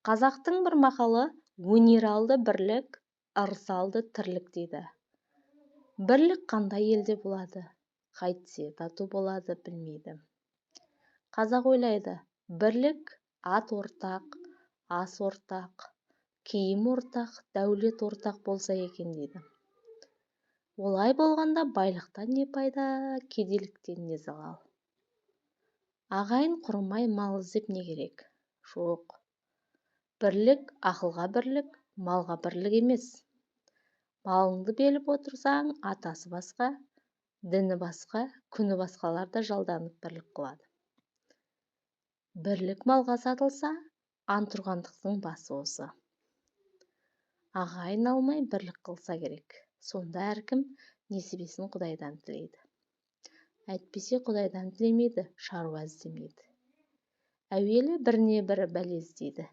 Қазақтың бір мақалы: өнер алды бірлік, ырыс алды тірлік дейді. Бірлік қандай елде болады, қайтсе тату болады, білмейді. Қазақ ойлайды: бірлік ат ортақ, ас ортақ, киім ортақ, дәулет ортақ болса екен дейді. Олай болғанда байлықтан не пайда, кедейліктен не залал? Ағайын құрымай мал іздеп не керек? Жоқ, бірлік ақылға бірлік, малға бірлік емес. Малыңды беріп отырсаң, атасы басқа, діні басқа, күні басқалар да жалданып бірлік қылады. Бірлік малға сатылса, антұрғандықтың басы осы. Ағайын алмай бірлік қылса керек. Сонда әркім несібесін құдайдан тілейді. Әйтпесе құдайдан тілемейді, шаруа іздемейді. Әуелі біріне бірі бәле іздейді.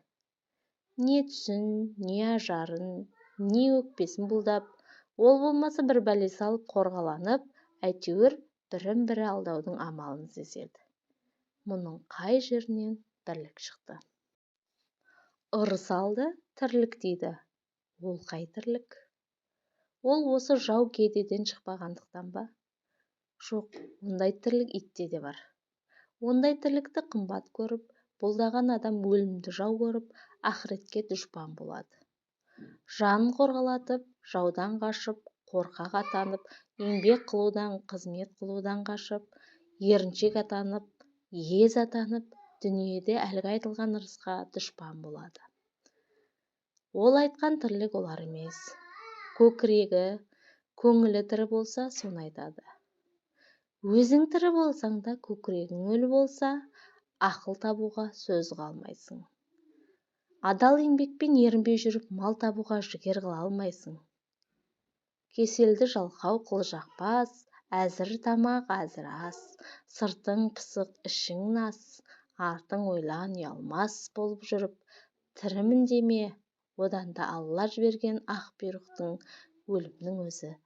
Не түсін, не ажарын, не өкпесін бұлдап, ол болмаса бір бәле салып қорғаланып, әйтеуір бірін бірі алдаудың амалын іздеседі. Мұның қай жерінен бірлік шықты? Ырыс алды тірлік дейді. Ол қай тірлік? Ол осы жау кедейден шықпағандықтан ба? Жоқ, ондай тірлік итте де бар. Ондай тірлікті қымбат көріп, бұлдаған адам өлімді жау көріп, ақыретке дұшпан болады. Жанын қорғалатып, жаудан қашып, қорқақ атанып, еңбек қылудан, қызмет қылудан қашып, еріншек атанып, ез атанып, дүниеде әлгі айтылған ырысқа дұшпан болады. Ол айтқан тірлік олар емес. Көкірегі, көңілі тірі болса, соны айтады. Өзің тірі болсаң да, көкірегің өлі болса, ақыл табуға сөз ұға алмайсың. Адал еңбекпен ерінбей жүріп мал табуға жігер қыла алмайсың. Кеселді жалқау қылжақпас, әзір тамақ, әзір ас, сыртың пысық, ішің нас, артың ойлан ұялмас болып жүріп, тірімін деме, одан да Алла жіберген ақ бұйрықтың, өлімнің өзі